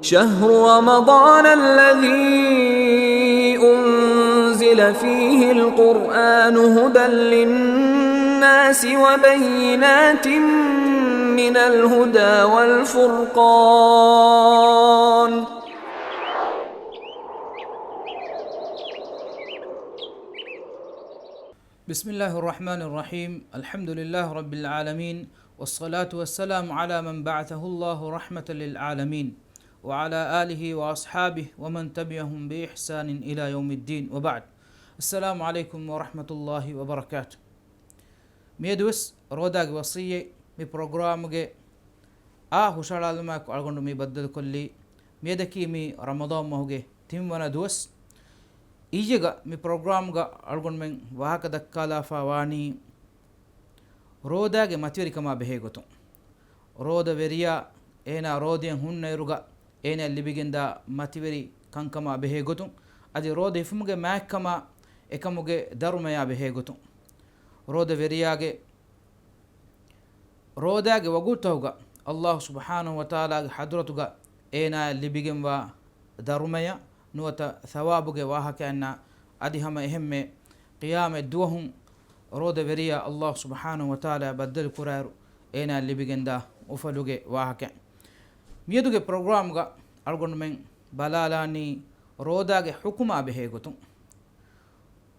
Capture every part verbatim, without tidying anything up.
شهر رمضان الذي أنزل فيه القرآن هدى للناس وبينات من الهدى والفرقان. بسم الله الرحمن الرحيم. الحمد لله رب العالمين. والصلاة والسلام على من بعثه الله رحمة للعالمين. وعلى آله وأصحابه ومن تبعهم بإحسان إلى يوم الدين. وبعد. السلام عليكم ورحمة الله وبركاته. މިއަދުވެސް ރޯދާގެ ވަޞިއްޔަތް މި ޕްރޮގްރާމުގެ އާ ހުށަހަޅާލުމާއެކު އަޅުގަނޑު މި ބައްދަލުކޮށްލީ، މިއަދަކީ މި ރަމަޟާން މަހުގެ ތިންވަނަ ދުވަސް. އިއްޔެގަ މި ޕްރޮގްރާމްގަ އަޅުގަނޑުމެން ވާހަކަ ދައްކާލާފާ ވާނީ، ރޯދާގެ މަތިވެރިކަމާ ބެހޭ ގޮތުން. ރޯދަ ވެރިޔާ އޭނާ ރޯދައިން ހުންނައިރުގަ އޭނާ ލިބިގެންދާ މަތިވެރި ކަންކަމާ ބެހޭ ގޮތުން، އަދި ރޯދަ ހިފުމުގެ މާތްކަމާ އެކަމުގެ ދަރުމަޔާ ބެހޭ ގޮތުން. ރޯދަ ވެރިޔާގެ ރޯދާގެ ވަގުތުތަކުގަ ﷲ ސުބްޙާނަހު ވަތަޢާލާގެ ޙަޟްރަތުގަ އޭނާއަށް ލިބިގެންވާ ދަރުމަޔަށް ނުވަތަ ޘަވާބުގެ ވާހަކައަންނަށް، އަދި ހަމަ އެހެންމެ ޤިޔާމަތް ދުވަހުން ރޯދަ ވެރިޔާ ﷲ ސުބްޙާނަހު ވަތަޢާލާ ބައްދަލު ކުރާއިރު އޭނާއަށް ލިބިގެންދާ އުފަލުގެ ވާހަކަ. މިއަދުގެ ޕްރޮގްރާމްގަ އަޅުގަނޑުމެން ބަލާލާނީ ރޯދާގެ ޙުކުމާ ބެހޭ ގޮތުން.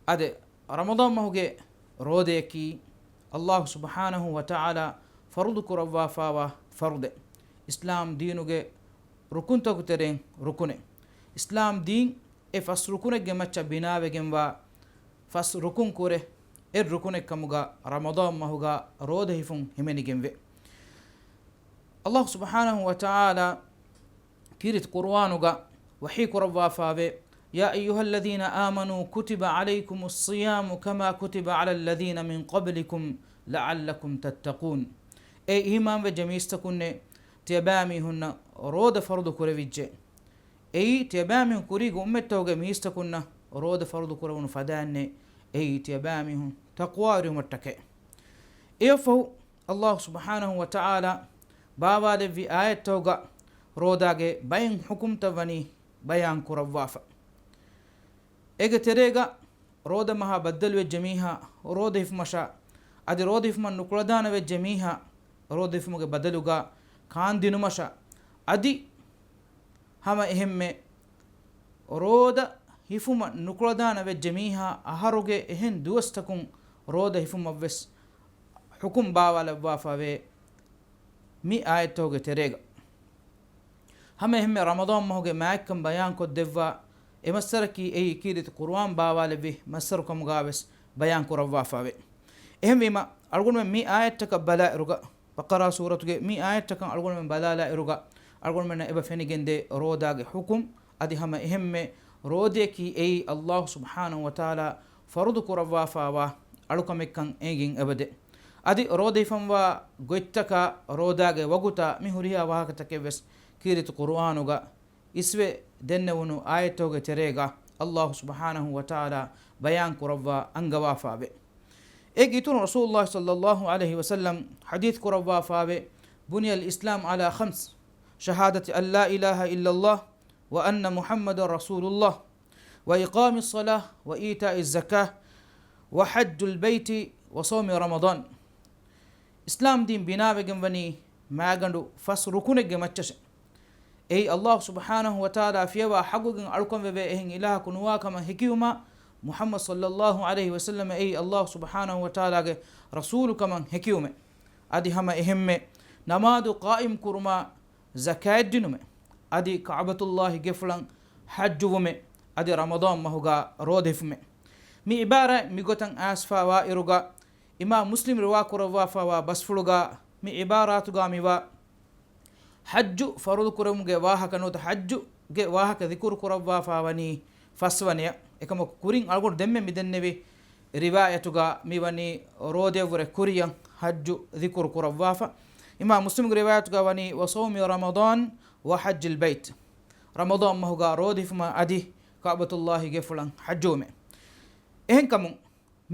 އާދެ، ރަމަޟާން މަހުގެ ރޯދަޔަކީ ﷲ ސުބްޙާނަހު ވަތަޢާލާ ފަރުޟު ކުރައްވާފާވާ ފަރުޟެއް. އިސްލާމް ދީނުގެ ރުކުންތަކުގެ ތެރެއިން ރުކުނެއް. އިސްލާމް ދީން އެ ފަސް ރުކުނެއްގެ މައްޗަށް ބިނާވެގެންވާ ފަސް ރުކުން ކުރެ އެއް ރުކުނެއް ކަމުގަ ރަމަޟާން މަހުގަ ރޯދަ ހިފުން ހިމެނިގެންވޭ. ﷲ ސުބްޙާނަހު ވަތަޢާލާ ކީރިތި ޤުރުއާނުގަ ވަޙީ ކުރައްވާފާވޭ، يا أيها الذين آمنوا كتب عليكم الصيام كما كتب على الذين من قبلكم لعلكم تتقون. އޭ އީމާންވެއްޖެ މީސްތަކުންނޭ، ތިޔަބައިމީހުންނަށް ރޯދަ ފަރުޟު ކުރެވިއްޖެ. އެއީ، ތިޔަބައިމީހުން ކުރީގެ އުއްމަތްތަކުގެ މީސްތަކުންނަށް ރޯދަ ފަރުޟު ކުރެވުނު ފަދައިންނޭ، އެއީ، ތިޔަބައިމީހުން ތަޤްވާވެރިވުމަށްޓަކައި. އެއަށްފަހު، ﷲ ސުބްޙާނަހު ވަތަޢާލާ ބާވާލެއްވި އާޔަތްތަކުގަ ރޯދާގެ ބައެއް ޙުކުމްތައް ވަނީ ބަޔާން ކުރައްވާފަ. އޭގެ ތެރޭގަ ރޯދަ މަހާ ބައްދަލުވެއްޖެ މީހާ ރޯދަ ހިފުމަށާ، އަދި ރޯދަ ހިފުމަށް ނުކުޅަދާނަ ވެއްޖެ މީހާ ރޯދަ ހިފުމުގެ ބަދަލުގަ ކާންދިނުމަށާ، އަދި ހަމަ އެހެންމެ ރޯދަ ހިފުމަށް ނުކުޅަދާނަ ވެއްޖެ މީހާ އަހަރުގެ އެހެން ދުވަސްތަކުން ރޯދަ ހިފުމަށްވެސް ޙުކުމް ބާވާލައްވާފަވޭ މި އާޔަތްތަކުގެ ތެރޭގަ. ހަމަ އެހެންމެ ރަމަޟާން މަހުގެ މާތްކަން ބަޔާންކޮށްދެއްވާ އެ މައްސަރަކީ އެއީ ކީރިތި ޤުރުއާން ބާވާލެއްވި މައްސަރު ކަމުގަވެސް ބަޔާން ކުރައްވާފަވޭ. އެހެންވީމަ، އަޅުގަނޑުމެން މި އާޔަތްތަކަށް ބަލާއިރުގަ، ބަޤަރާ ސޫރަތުގެ މި އާޔަތްތަކަށް އަޅުގަނޑުމެން ބަލާލާއިރުގަ، އަޅުގަނޑުމެންނަށް އެބަ ފެނިގެންދޭ ރޯދާގެ ޙުކުމް، އަދި ހަމަ އެހެންމެ ރޯދަޔަކީ އެއީ ﷲ ސުބްޙާނަހު ވަތަޢާލާ ފަރުޟު ކުރައްވާފާވާ އަޅުކަމެއްކަން އެނގިން އެބަދޭ. އަދި ރޯދަ ހިފަންވާ ގޮތްތަކާ، ރޯދާގެ ވަގުތާ މި ހުރިހާ ވާހަކަތަކެއްވެސް ކީރިތި ޤުރުއާނުގަ އިސްވެ ދެންނެވުނު އާޔަތްތަކުގެ ތެރޭގަ ﷲ ސުބްޙާނަހު ވަތަޢާލާ ބަޔާން ކުރައްވާ އަންގަވާފާވޭ. އޭގެ އިތުރުން ރަސޫލުﷲ ޞައްލައްލާހު ޢަލައިހި ވަސައްލަމް ޙަދީޘް ކުރައްވާފާވޭ، بني الإسلام على خمس، شهادة أن لا إله إلا الله، وأن محمدا رسول الله، وإقام الصلاة، وإيتاء الزكاة، وحج البيت، وصوم رمضان. އިސްލާމް ދީން ބިނާވެގެން ވަނީ މާގަނޑު ފަސް ރުކުނެއްގެ މައްޗަށެ. އެއީ ﷲ ސުބްޙާނަހު ވަތަޢާލާ ފިޔަވާ ޙައްޤުގެން އަޅުކަން ވެވޭ އެހެން އިލާހަކު ނުވާ ކަމަށް ހެކިވުމާ، މުޙައްމަދު ޞައްލައްލާހު ޢަލައިހި ވަސައްލަމަ އެއީ ﷲ ސުބްޙާނަހު ވަތަޢާލާގެ ރަސޫލު ކަމަށް ހެކިވުމެ. އަދި ހަމަ އެހެންމެ ނަމާދު ޤާއިމް ކުރުމާ، ޒަކާތް ދިނުމެ، އަދި ކަޢުބަތުﷲގެފުޅަށް ޙައްޖުވުމެ، އަދި ރަމަޟާން މަހުގަ ރޯދަ ހިފުމެ. މި ޢިބާރާތް މިގޮތަށް އައިސްފާވާ އިރުގަ، އިމާމް މުސްލިމް ރިވާ ކުރައްވާފާވާ ބަސްފުޅުގަ މި ޢިބާރާތުގަ މިވާ ޙައްޖު ފަރުޟު ކުރުމުގެ ވާހަކަ ނުވަތަ ޙައްޖުގެ ވާހަކަ ޛިކުރު ކުރައްވާފާ ވަނީ ފަސްވަނަޔަށް. އެކަމަކު ކުރިން އަޅުގަނޑު ދެންމެ މިދެންނެވި ރިވާޔަތުގަ މިވަނީ ރޯދަޔަށްވުރެ ކުރިއަށް ޙައްޖު ޛިކުރު ކުރައްވާފަ. އިމާމް މުސްލިމްގެ ރިވާޔަތުގަ ވަނީ، وصوم رمضان وحج البيت، ރަމަޟާން މަހުގަ ރޯދަ ހިފުމާ އަދި ކަޢުބަތުﷲގެފުޅަށް ޙައްޖުވުމެ. އެހެންކަމުން،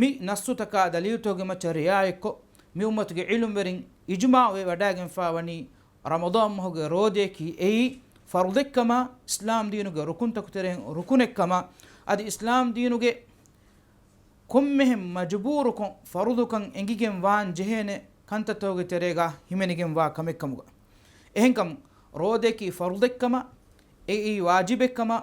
މި ނައްޞުތަކާ ދަލީލުތަކުގެ މައްޗަށް ރިޢާޔަތްކޮށް، މި އުއްމަތުގެ ޢިލްމުވެރިން އިޖުމާޢުވެ ވަޑައިގެންފާވަނީ، ރަމަޟާން މަހުގެ ރޯދަޔަކީ އެއީ ފަރުޟެއްކަމާ، އިސްލާމް ދީނުގެ ރުކުންތަކު ތެރެއިން ރުކުނެއްކަމާ، އަދި އިސްލާމް ދީނުގެ ކޮންމެހެން މަޖުބޫރުކޮށް ފަރުޟުކަން އެނގިގެން ވާން ޖެހޭނެ ކަންތައްތަކުގެ ތެރޭގަ ހިމެނިގެން ވާ ކަމެއްކަމުގަ. އެހެންކަމުން، ރޯދައަކީ ފަރުޟެއްކަމާ، އެއީ ވާޖިބެއްކަމާ،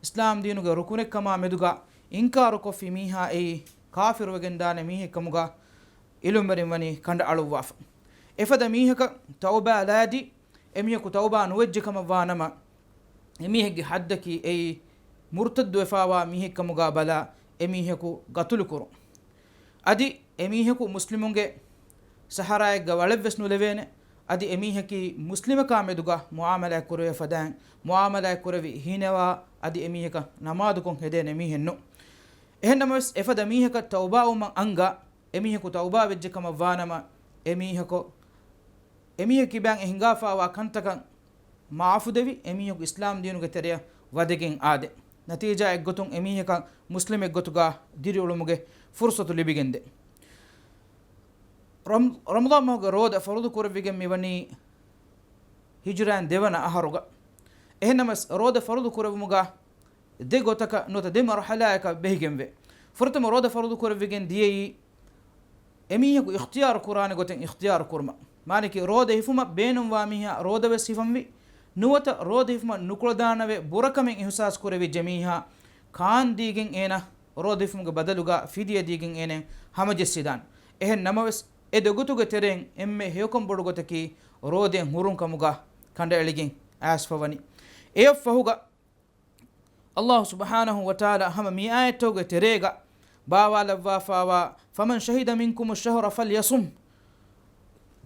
އިސްލާމް ދީނުގެ ރުކުނެއްކަމާ މެދުގަ އިންކާރުކޮށްފި މީހާ އެއީ ކާފިރުވެގެންދާނެ މީހެއްކަމުގަ އިލުމްވެރިން ވަނީ ކަނޑައަޅުއްވާފަ. އެފަދަ މީހަކަށް ތައުބާ ލާދީ، އެމީހަކު ތައުބާ ނުވެއްޖެ ކަމަށްވާނަމަ، އެމީހެއްގެ ޙައްދަކީ އެއީ މުރުތައްދުވެފާވާ މީހެއްކަމުގަ ބަލާ އެމީހަކު ގަތުލުކުރުން. އަދި އެމީހަކު މުސްލިމުންގެ ސަހަރާއެއްގަ ވަޅެއްވެސް ނުލެވޭނެ. އަދި އެމީހަކީ މުސްލިމަކާ މެދުގަ މުޢާމަލާތް ކުރެވޭ ފަދައިން މުޢާމަލާތް ކުރެވި ހީނެވާ އަދި އެމީހަކަށް ނަމާދުކޮށް ހެދޭނެ މީހެއްނު. އެހެންނަމަވެސް އެފަދަ މީހަކަށް ތައުބާވުމަށް އަންގާ އެމީހަކު ތައުބާވެއްޖެ ކަމަށްވާނަމަ، އެމީހަކު އެމީހެއް ކިބައިން އެ ހިނގާފާވާ ކަންތަކަށް މަޢާފުދެވި، އެމީހަކު އިސްލާމް ދީނުގެ ތެރެއަށް ވަދެގެން އާދޭ. ނަތީޖާއެއްގޮތުން އެމީހަކަށް މުސްލިމެއްގޮތުގަ ދިރިއުޅުމުގެ ފުރުޞަތު ލިބިގެންދޭ. ރަމް-، ރަމަޟާން މަހުގެ ރޯދަ ފަރުޟު ކުރެވިގެން މިވަނީ ހިޖުރައިން ދެވަނަ އަހަރުގަ. އެހެންނަމަވެސް ރޯދަ ފަރުޟު ކުރެވުމުގަ ދެ ގޮތަކަށް ނުވަތަ ދެ މަރުޙަލާއަކަށް ބެހިގެންވޭ. ފުރަތަމަ ރޯދަ ފަރުޟު ކުރެވިގެން ދިޔައީ އެމީހަކު އިޚްތިޔާރު ކުރާނެ ގޮތެއް އިޚްތިޔާރު ކުރުމަށް. މާނައަކީ ރޯދަ ހިފުމަށް ބޭނުންވާ މީހާ ރޯދަވެސް ހިފަންވީ، ނުވަތަ ރޯދަ ހިފުމަށް ނުކުޅަދާނަވޭ ބުރަކަމެއް އިޙުސާސް ކުރެވިއްޖެ މީހާ ކާން ދީގެން އޭނަ ރޯދަ ހިފުމުގެ ބަދަލުގަ ފިދިޔަ ދީގެން އޭނަ ހަމަޖެއްސިދާނެ. އެހެން ނަމަވެސް، އެ ދެގޮތުގެ ތެރެއިން އެންމެ ހެޔޮކަން ބޮޑު ގޮތަކީ ރޯދައިން ހުރުން ކަމުގަ ކަނޑައެޅިގެން އައިސްފަވަނީ. އެއަށްފަހުގަ، އައްލާހު ސުބްޙާނަހު ވަތަޢާލާ ހަމަ މި އާޔަތްތަކުގެ ތެރޭގަ ބާވާލައްވާފާވާ، "فمن شهد منكم الشهر فليصمه."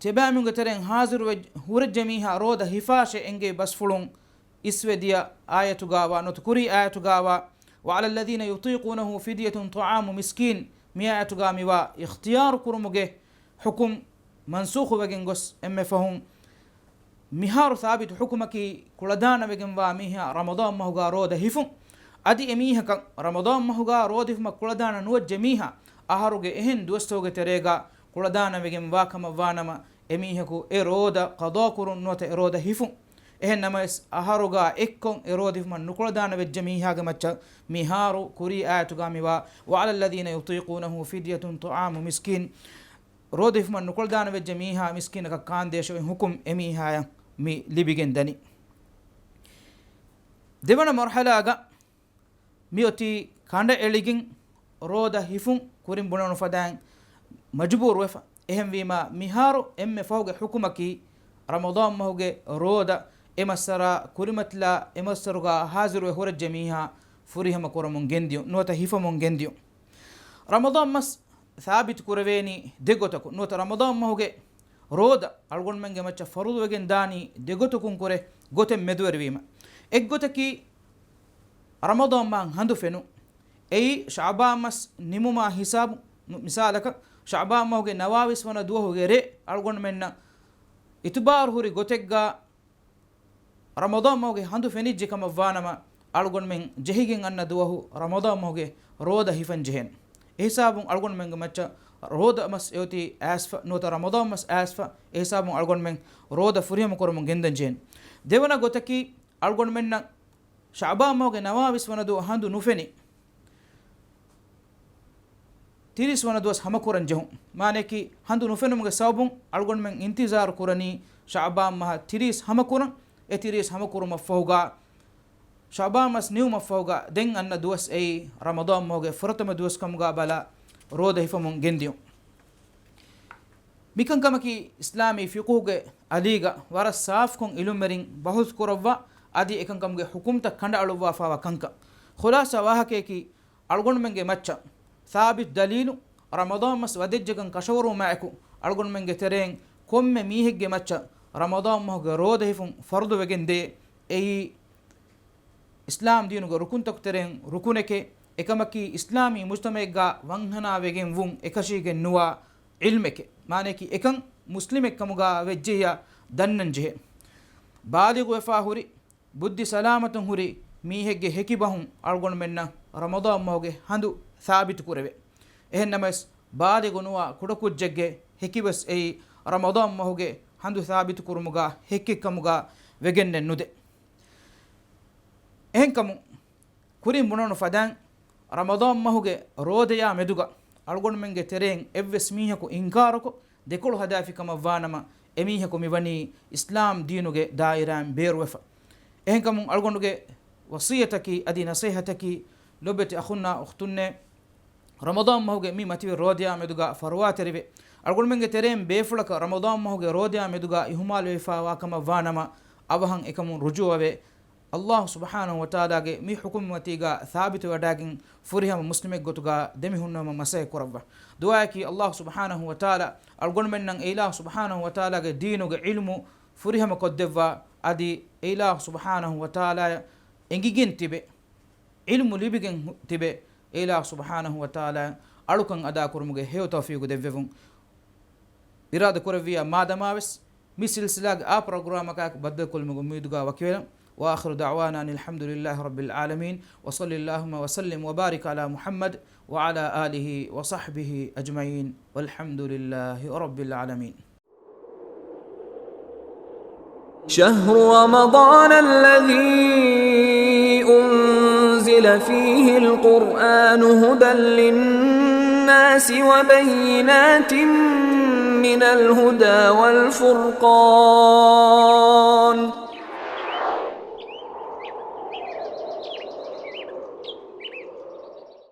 ތިބާމީހުންގެ ތެރެއިން ޙާޟިރުވެ ހުރެއްޖެ މީހާ ރޯދަ ހިފާށޭ އެނގޭ ބަސްފުޅުން އިސްވެ ދިޔަ އާޔަތުގާވާ ނުވަތަ ކުރީ އާޔަތުގާވާ، "وعلى الذين يطيقونه فدية طعام مسكين" މި އާޔަތުގާ މިވާ އިޚްތިޔާރު ކުރުމުގެ ޙުކުމް މަންސޫޚުވެގެން ގޮސް އެންމެ ފަހުން މިހާރު ސާބިތު ޙުކުމަކީ ކުޅަދާނަވެގެންވާ މީހާ ރަމަޟާން މަހުގާ ރޯދަ ހިފުން. އަދި އެމީހަކަށް ރަމަޟާން މަހުގާ ރޯދަ ހިފުމަށް ކުޅަދާނަ ނުވެއްޖެ މީހާ އަހަރުގެ އެހެން ދުވަސްތަކުގެ ތެރޭގާ ކުޅަދާނަވެގެން ވާ ކަމަށް ވާނަމަ، އެމީހަކު އެ ރޯދަ ޤަޟާކުރުން ނުވަތަ އެ ރޯދަ ހިފުން. އެހެން ނަމަވެސް، އަހަރުގާ އެއްކޮށް އެ ރޯދަ ހިފުމަށް ނުކުޅަދާނަ ވެއްޖެ މީހާގެ މައްޗަށް މިހާރު ކުރީ އާޔަތުގާ މިވާ، "وعلى الذين يطيقونه فدية طعام مسكين." ރޯދަ ހިފުމަށް ނުކުޅަދާނަ ވެއްޖެ މީހާ މިސްކީނަކަށް ކާންދޭށެވެ ޙުކުމް އެމީހާޔަށް މި ލިބިގެން ދަނީ. ދެވަނަ މަރުޙަލާގަ މިއޮތީ ކަނޑައެޅިގެން ރޯދަ ހިފުން ކުރިން ބުނެވުނު ފަދައިން މަޖުބޫރުވެފަ. އެހެންވީމާ، މިހާރު އެންމެ ފަހުގެ ޙުކުމަކީ ރަމަޟާން މަހުގެ ރޯދަ އެ މައްސަރާ ކުރިމަތިލާ އެ މައްސަރުގާ ޙާޟިރުވެ ހުރެއްޖެ މީހާ ފުރިހަމަ ކުރަމުން ގެންދިޔުން ނުވަތަ ހިފަމުން ގެންދިޔުން. ރަމަޟާން މަސް ސާބިތު ކުރެވޭނީ ދެ ގޮތަކުން ނުވަތަ ރަމަޟާން މަހުގެ ރޯދަ އަޅުގަނޑުމެންގެ މައްޗަށް ފަރުޟުވެގެން ދާނީ ދެ ގޮތަކުން ކުރެ ގޮތެއް މެދުވެރިވީމަ. އެއްގޮތަކީ ރަމަޟާން މަހަށް ހަނދު ފެނުން. އެއީ ޝަޢުބާން މަސް ނިމުމާ ހިސާބު، މި-، މިސާލަކަށް، ޝަޢުބާން މަހުގެ ނަވާވީސް ވަނަ ދުވަހުގެ ރޭ އަޅުގަނޑުމެންނަށް އިތުބާރު ހުރި ގޮތެއްގާ، ރަމަޟާން މަހުގެ ހަނދު ފެނިއްޖެ ކަމަށް ވާނަމަ، އަޅުގަނޑުމެން ޖެހިގެން އަންނަ ދުވަހު ރަމަޟާން މަހުގެ ރޯދަ ހިފަން ޖެހޭނެ. އެހިސާބުން އަޅުގަނޑުމެންގެ މައްޗަށް ރޯދަ މަސް އެއޮތީ އައިސްފަ ނުވަތަ ރަމަޟާން މަސް އައިސްފަ. އެހިސާބުން އަޅުގަނޑުމެން ރޯދަ ފުރިހަމަ ކުރަމުން ގެންދަން ޖެހޭނެ. ދެވަނަ ގޮތަކީ، އަޅުގަނޑުމެންނަށް ޝަޢުބާން މަހުގެ ނަވާވީސް ވަނަ ދުވަހު ހަނދު ނުފެނި، ތިރީސް ވަނަ ދުވަސް ހަމަކުރަން ޖެހުން. މާނައަކީ، ހަނދު ނުފެނުމުގެ ސަބަބުން އަޅުގަނޑުމެން އިންތިޒާރު ކުރަނީ ޝަޢުބާން މަހަށް ތިރީސް ހަމަކުރަން. އެ ތިރީސް ހަމަކުރުމަށްފަހުގާ، ޝަޢުބާން މަސް ނިމުމަށްފަހުގާ ދެން އަންނަ ދުވަސް އެއީ ރަމަޟާން މަހުގެ ފުރަތަމަ ދުވަސް ކަމުގާ ބަލާ ރޯދަ ހިފަމުން ގެންދިޔުން. މިކަންކަމަކީ އިސްލާމީ ފިޤުހުގެ އަލީގަ ވަރަށް ސާފުކޮށް އިލުމްވެރިން ބަހުސް ކުރައްވާ، އަދި އެކަންކަމުގެ ޙުކުމްތައް ކަނޑައަޅުއްވާފާވާ ކަންކަން. ޚުލާޞާ ވާހަކަޔަކީ، އަޅުގަނޑުމެންގެ މައްޗަށް ސާބިތު ދަލީލު، ރަމަޟާން މަސް ވަދެއްޖެކަން ކަށަވަރުވުމާއެކު، އަޅުގަނޑުމެންގެ ތެރެއިން ކޮންމެ މީހެއްގެ މައްޗަށް ރަމަޟާން މަހުގެ ރޯދަ ހިފުން ފަރުޟުވެގެންދޭ. އެއީ އިސްލާމް ދީނުގެ ރުކުންތަކު ތެރެއިން ރުކުނެކޭ. އެކަމަކީ، އިސްލާމީ މުޖްތަމަޢެއްގާ ވަންހަނާވެގެން ވުން އެކަށީގެން ނުވާ ޢިލްމެކޭ. މާނައަކީ، އެކަން މުސްލިމެއްކަމުގާ ވެއްޖެއްޔާ ދަންނަން ޖެހޭ. ބާލިޣުވެފާ ހުރި، ބުއްދި ސަލާމަތުން ހުރި މީހެއްގެ ހެކިބަހުން އަޅުގަނޑުމެންނަށް ރަމަޟާން މަހުގެ ހަނދު ސާބިތު ކުރެވޭ. އެހެންނަމަވެސް، ބާލިޣު ނުވާ ކުޑަކުއްޖެއްގެ ހެކިވެސް އެއީ ރަމަޟާން މަހުގެ ހަނދު ސާބިތު ކުރުމުގާ ހެއްކެއްކަމުގާ ވެގެންނެއް ނުދޭ. އެހެންކަމުން ކުރިން ބުނަން ފަދައިން، ރަމަޟާން މަހުގެ ރޯދަޔާ މެދުގަ އަޅުގަނޑުމެންގެ ތެރެއިން އެއްވެސް މީހަކު އިންކާރުކޮށް، ދެކޮޅު ހަދާފި ކަމަށް ވާނަމަ، އެމީހަކު މިވަނީ އިސްލާމް ދީނުގެ ދާއިރާއިން ބޭރުވެފަ. އެހެންކަމުން އަޅުގަނޑުގެ ވަޞިއްޔަތަކީ އަދި ނަޞޭޙަތަކީ، ލޮބުވެތި އަޚުންނާ އުޚްތުންނޭ، ރަމަޟާން މަހުގެ މި މަތިވެ ރޯދަޔާ މެދުގަ ފަރުވާތެރިވެ، އަޅުގަނޑުމެންގެ ތެރެއިން ބޭފުޅަކަށް ރަމަޟާން މަހުގެ ރޯދަޔާ މެދުގަ އިހުމާލުވެފައިވާ ކަމަށް ވާނަމަ، އަވަހަށް އެކަމުން ރުޖޫޢަވެ، ﷲ ސުބްޙާނަހޫ ވަތަޢާލާގެ މި ޙުކުމް މަތީގަ ޘާބިތުވެވަޑައިގެން، ފުރިހަމަ މުސްލިމެއްގެ ގޮތުގަ ދެމިހުންނުވަމަށް މަސައްކަތް ކުރައްވާ. ދުޢާއަކީ، ﷲ ސުބްޙާނަހޫ ވަތަޢާލާ އަޅުގަނޑުމެންނަށް އެ ﷲ ސުބްޙާނަހޫ ވަތަޢާލާގެ ދީނުގެ ޢިލްމު ފުރިހަމަ ކޮށްދެއްވާ، އަދި އެ ﷲ ސުބްޙާނަހޫ ވަތަޢާލާއަށް އެނގިގެން ތިބެ، ޢިލްމު ލިބިގެން ހު-، ތިބެ، އެ ﷲ ސުބްޙާނަހޫ ވަތަޢާލާ އަޅުކަން އަދާކުރުމުގެ ހެޔޮ ތައުފީގު ދެއްވެވުން. އިރާދަ ކުރެއްވިޔާ މާދަމާވެސް، މި ސިލްސިލާގެ އާ ޕްރޮގްރާމަކާއެކު ބައްދަލުކޮށްލުމުގެ އުއްމީދުގަ ވަކިވެލަން. وآخر دعوانا أن الحمد لله رب العالمين، وصل اللهم وسلم وبارك على محمد وعلى آله وصحبه أجمعين، والحمد لله رب العالمين. شهر رمضان الذي أنزل فيه القرآن هدى للناس وبينات من الهدى والفرقان.